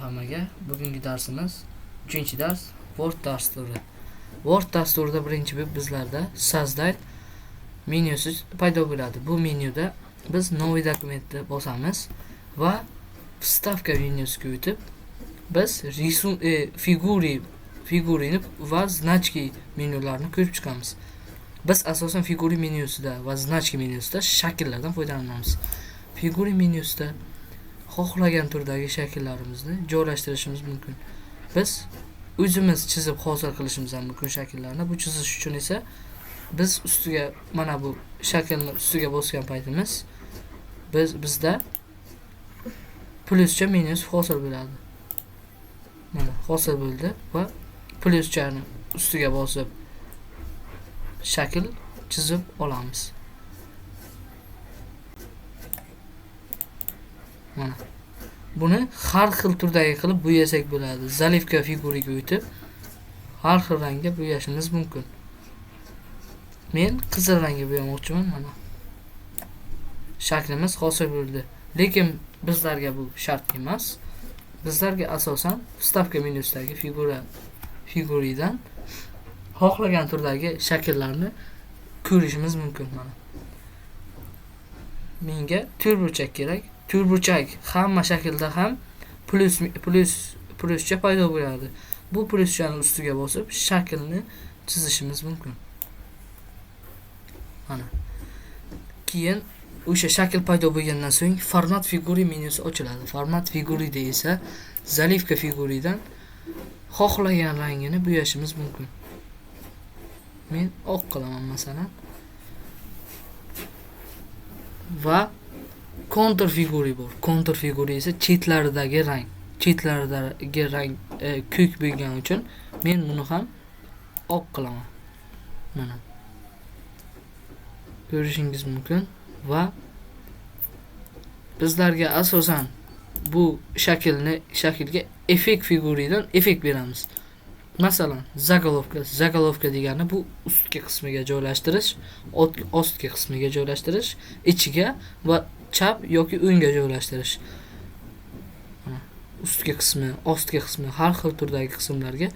Hammaga. Bugungi darsimiz 3-dars Word dasturi. Word dasturida birinchi bo'lib bizlarda Создать menyusi paydo bo'ladi. Bu menyuda biz Новый dokumentni bosamiz va Вставка menyusiga o'tib biz рисун figurini va значки menyularini ko'rib chiqamiz. Biz asosan figuri menyusida va значки menyusida shakllardan foydalanamiz. Figuri menyusida xohlagan turdagi shakllarimizni joylashtirishimiz mumkin. Biz o'zimiz chizib hosil qilishimiz ham mumkin shakllarni. Bu chizish uchun esa biz ustiga mana bu shaklni ustiga bosgan paytimiz bizda plyuscha menyusi hosil bo'ladi. Mana hosil bo'ldi va plyuschani ustiga bosib shakl chizib olamiz. Mana buni har xil turdagi qilib bo'yasak bo'ladi. Zaливка figuriga o'tib har xil rangga bo'yashimiz mumkin. Men qizil rangga bo'yamoqchiman. Mana shaklimiz hosil bo'ldi. Lekin bizlarga bu shart emas. Bizlarga asosan Вставка menyusidagi figuridan xohlagan turdagi shakllarni ko'rishimiz mumkin. Mana menga to'rtburchak kerak. To'rtburchak hamma shaklda ham plyuscha paydo bo'ladi. Bu plyuschani ustiga bosib shaklni chizishimiz mumkin. Mana keyin o'sha shakl paydo bo'lgandan so'ng format figuri menyusi ochiladi. Format figurida esa zaливка figuridan xohlagan rangini bo'yashimiz mumkin. Men oq qilaman masalan. Va kontur figuri bor. Kontur figuri esa chetlaridagi rang. Chetlaridagi rang ko'k bo'lgani uchun men buni ham oq qilaman. Mana ko'rishingiz mumkin va bizlarga asosan bu shaklga effekt figuridan effekt beramiz. Masalan, zagolovka. Zagolovka degani bu ustki qismiga joylashtirish, ostki qismiga joylashtirish, ichiga va chap yoki o'ngga joylashtirish. Mana ustki qismi, ostki qismi har xil turdagi qismlarga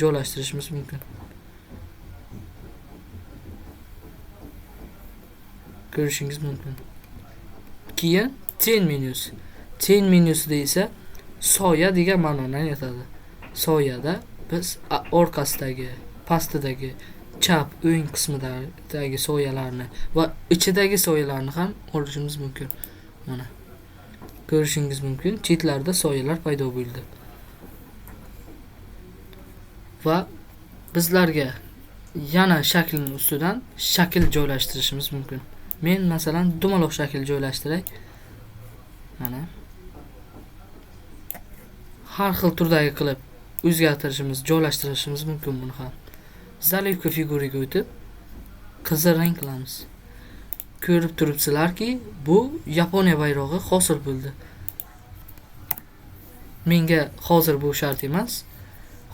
joylashtirishimiz mumkin. Ko'rishingiz mumkin. Keyin ten menyusi. Ten menyusida esa soya degan ma'noni anglatadi. Soyada biz orqasidagi, pastidagi, chap, o'ng qismidagi soyalarni va ichidagi soyalarni ham olishimiz mumkin. Mana ko'rishingiz mumkin, chetlarda soyalar paydo bo'ldi. Va bizlarga yana shaklning ustidan shakl joylashtirishimiz mumkin. Men masalan dumaloq shakl joylashtiray. Mana har xil turdagi qilib o'zgartirishimiz, joylashtirishimiz mumkin buni ham. Zaливка figuriga o'tib qizil rang qilamiz. Ko'rib turibsizlarki, bu Yaponiya bayrog'i hosil bo'ldi. Menga hozir bu shart emas.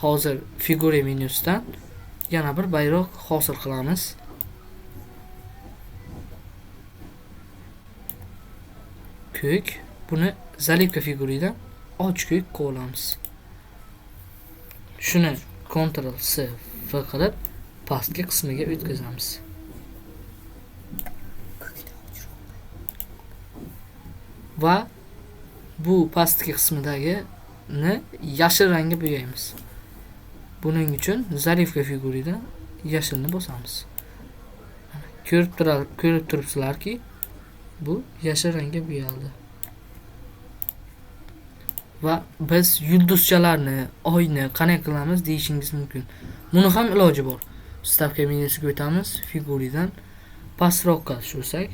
Hozir figura menyusidan yana bir bayroq hosil qilamiz. Ko'k, buni zaливка figuridan och ko'k qilamiz. Shuni Ctrl C V qilib pastki qismiga o'tkazamiz. Va bu pastki qismidagini yashil rangga bo'yaymiz. Buning uchun zaливка figuridan yashilni bosamiz. Ko'rib turibsizlarki, bu yashil rangga bo'yaldi. Va biz yulduzchalarni, oyni qanday qilamiz deyishingiz mumkin. Buni ham iloji bor. Вставка menyusiga o'tamiz, figuridan pastroqqa tushirsak,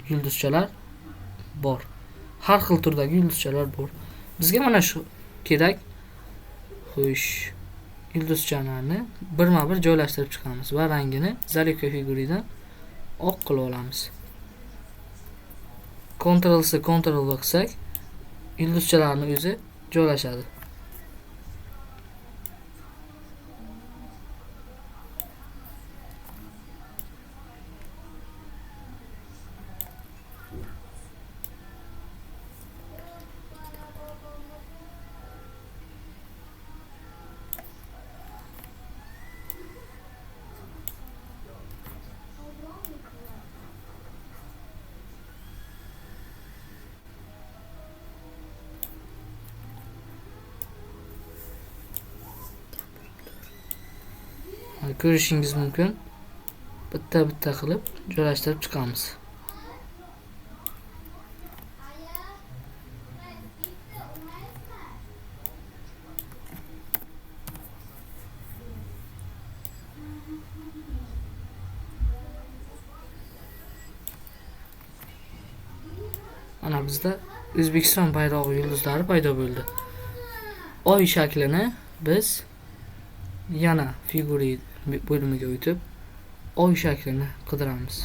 yulduzchalar bor. Har xil turdagi yulduzchalar bor. Bizga mana shu kerak. Xo'sh, yulduzchalarni birma-bir joylashtirib chiqamiz va rangini zaливка figuridan oq qilib olamiz. Ctrl C, Ctrl V qilsak, yulduzchalarning o'zi joylashadi. Ko'rishingiz mumkin. Bitta-bitta qilib joylashtirib chiqamiz. Mana bizda O'zbekiston bayrog'i yulduzlari paydo bo'ldi. Oy shaklini biz yana figuri bo'limiga o'tib oy shaklini qidiramiz.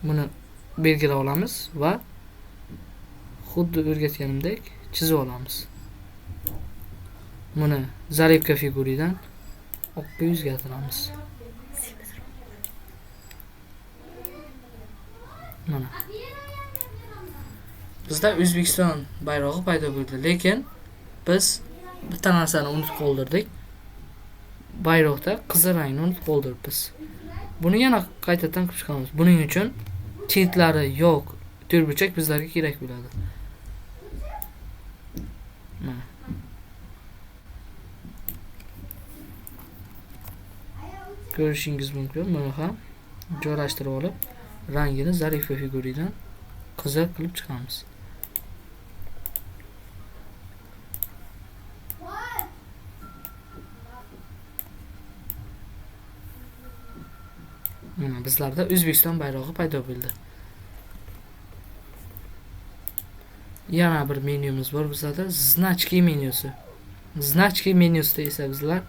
Buni belgilab olamiz va xuddi o'rgatganimdek chizib olamiz. Buni zaryadka figuridan oqqa o'zgartiramiz. Mana. Bizda O'zbekiston bayrog'i paydo bo'ldi, lekin biz bitta narsani unutib qoldirdik. Bayroqda qizil rangni unutib qoldiribmiz. Buni yana qaytadan qilib chiqamiz. Buning uchun chetlari yo'q to'rtburchak bizlarga kerak bo'ladi. Mana. Ko'rishingiz mumkin, buni ham joylashtirib olib rangini zarifa figuridan qizil qilib chiqamiz. Mana bizlarda O'zbekiston bayrog'i paydo bo'ldi. Yana bir menyumiz bor bizlarda, znachki menyusi. Znachki menyusida esa bizlar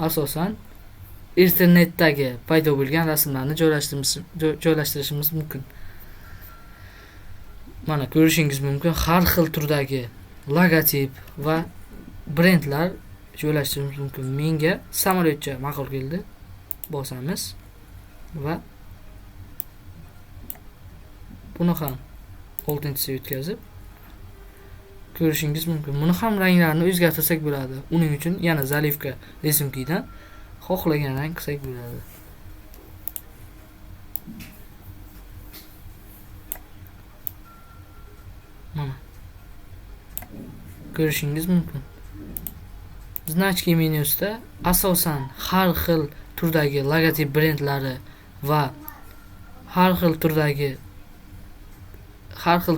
asosan internetdagi paydo bo'lgan rasmlarni joylashtirishimiz mumkin. Mana ko'rishingiz mumkin, har xil turdagi logotip va brendlar joylashtirishimiz mumkin. Menga samolyotcha ma'qul keldi. Bosamiz va buni ham oltinchisiga o'tkazib ko'rishingiz mumkin. Buni ham ranglarini o'zgartirsak bo'ladi. Uning uchun yana zalivka resimkidan xohlagan rang qilsak bo'ladi. Mana ko'rishingiz mumkin. Znachki menyusida asosan har xil turdagi logotip brendlari va har xil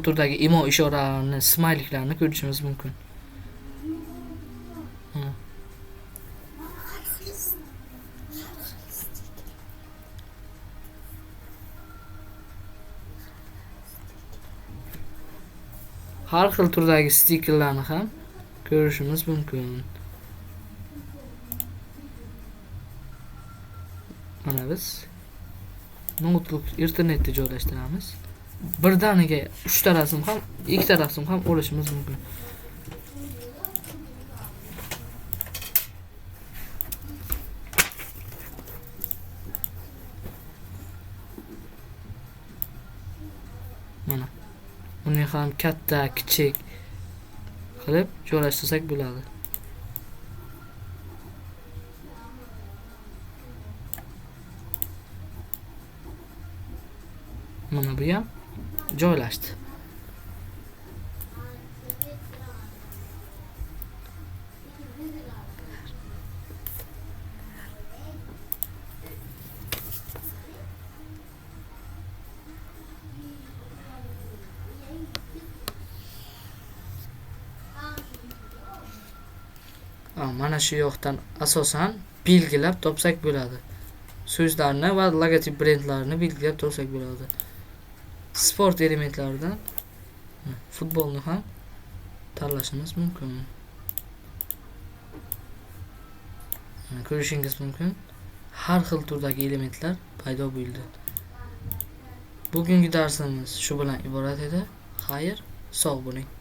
turdagi imo ishoralarni, smayliklarni ko'rishimiz mumkin. Har xil turdagi stikerlarni ham ko'rishimiz mumkin. Mana biz notebook internetda joylashtiramiz. Birdaniga 3 ta rasm ham, 2 ta rasm ham olishimiz mumkin. Mana uni ham katta, kichik qilib joylashtirsak bo'ladi. Mana bu ham joylashdi. Mana shu yoqdan asosan belgilab topsak bo'ladi. So'zlarni va logotip brendlarini belgilab topsak bo'ladi. Sport elementlaridan futbolni ham tanlashimiz mumkin. Ko'rishingiz mumkin, har xil turdagi elementlar paydo bo'ldi. Bugungi darsimiz shu bilan iborat edi. Xayr, sog' bo'ling.